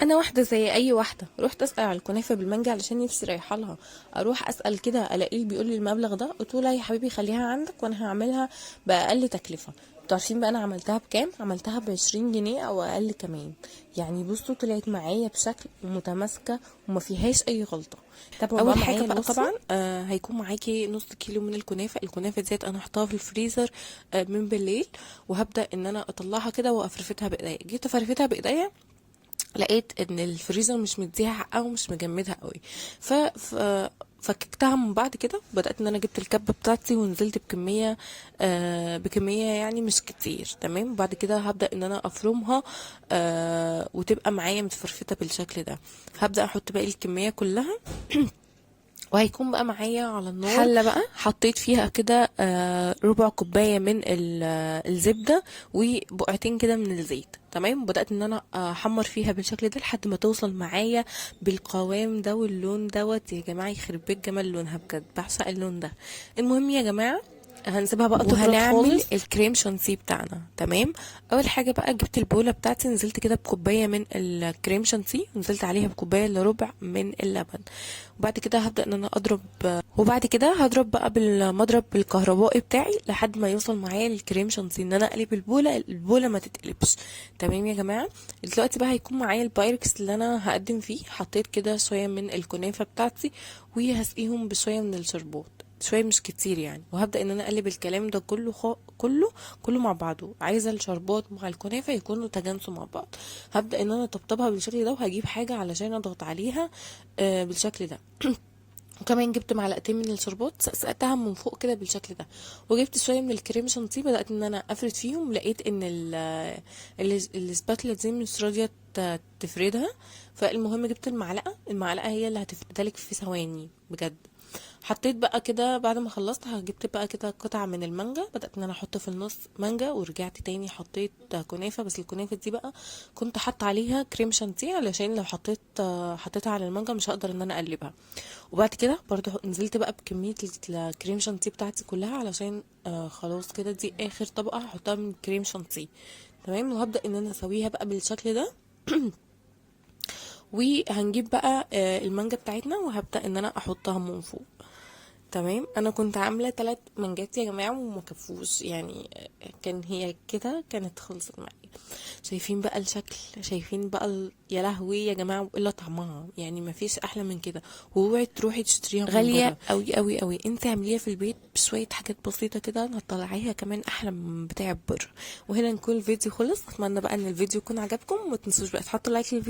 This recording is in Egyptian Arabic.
انا واحدة زي اي واحدة، رحت اسال على الكنافه بالمانجا علشان نفسي رايحة لها. اروح اسال كده الاقيه بيقول لي المبلغ ده، قلت له لا يا حبيبي خليها عندك وانا هعملها باقل تكلفة. انتوا عارفين بقى انا عملتها بكام؟ عملتها ب20 جنيه او اقل كمان. يعني بصوا طلعت معايا بشكل متماسكة وما فيهاش اي غلطه. تابعوا اول بقى معايا حاجة بقى الوصفه. طبعا هيكون معاكي نص كيلو من الكنافه. الكنافه ديت انا حطاها في الفريزر من بالليل، وهبدا ان انا اطلعها كده وافرفتها بايديا. جيت افرفتها بايديا لقيت ان الفريزر مش مديها حقها ومش مجمدها قوي، ف فككتها من بعض كده. بدأت ان انا جبت الكبة بتاعتي ونزلت بكمية يعني مش كتير، تمام. وبعد كده هبدأ ان انا افرمها وتبقى معايا متفرفتة بالشكل ده. هبدأ احط باقي الكمية كلها، وهيكون بقى معايا على النار حله بقى حطيت فيها كده ربع كوباية من الزبدة وبقعتين كده من الزيت، تمام. بدأت ان انا احمر فيها بالشكل ده لحد ما توصل معايا بالقوام ده واللون دوت. يا جماعة يخرب بيت جمال لونها، بجد بعشق اللون ده. المهم يا جماعة هنسيبها بقى تبرد وهنعمل خالص. الكريم شانتيه بتاعنا، تمام. اول حاجة بقى جبت البوله بتاعتي، نزلت كده بكوبايه من الكريم شانتيه ونزلت عليها بكوبايه الا ربع من اللبن. وبعد كده هبدا ان انا اضرب، وبعد كده هضرب بقى بالمضرب الكهربائي بتاعي لحد ما يوصل معايا الكريم شانتيه، ان انا اقلب البوله، البوله ما تتقلبش، تمام يا جماعه. دلوقتي بقى هيكون معايا البايركس اللي انا هقدم فيه. حطيت كده شوية من الكنافه بتاعتي وهسقيهم بشوية من الشربات، شوية مش كتير يعني. وهبدا ان انا اقلب الكلام ده كله كله كله مع بعضه. عايزه الشربات مع الكنافه يكونوا تجانسوا مع بعض. هبدا ان انا اطبطبها بالشكل ده، وهجيب حاجة علشان اضغط عليها بالشكل ده. وكمان جبت معلقتين من الشربات سقسقتها من فوق كده بالشكل ده، وجبت شوية من الكريم شانتيه بدات ان انا افرد فيهم. لقيت ان السباتula دي مش راضية تفردها، فالمهم جبت المعلقه، المعلقة هي اللي هتفردها لك في ثواني بجد. حطيت بقى كده بعد ما خلصت، جبت بقى كده قطعة من المانجا، بدأت ان انا احط في النص مانجا، ورجعت تاني حطيت كنافة. بس الكنافة دي بقى كنت حاطة عليها كريم شانتيه علشان لو حطيتها على المانجا مش هقدر ان انا اقلبها. وبعد كده برضو نزلت بقى بكمية الكريم شانتيه بتاعتي كلها علشان خلاص كده دي اخر طبقة هحطها من كريم شانتيه، تمام. وهبدأ ان انا اسويها بقى بالشكل ده. وهنجيب بقى المانجا بتاعتنا وهبدأ ان انا احطها من فوق، تمام. انا كنت عامله 3 مانجات يا جماعة وما كفوش يعني، كان هي كده كانت خلصت معايا. شايفين بقى الشكل، شايفين بقى يا لهوي يا جماعة، الا طعمها يعني ما فيش احلى من كده. واوعي تروحي تشتريها من غالية بره، قوي قوي قوي. انت اعمليها في البيت بشوية حاجات بسيطة كده هتطلعيها كمان احلى من بتاع بره. وهنا نكون الفيديو خلص. اتمنى بقى ان الفيديو يكون عجبكم، وما تنسوش بقى تحطوا like للفيديو.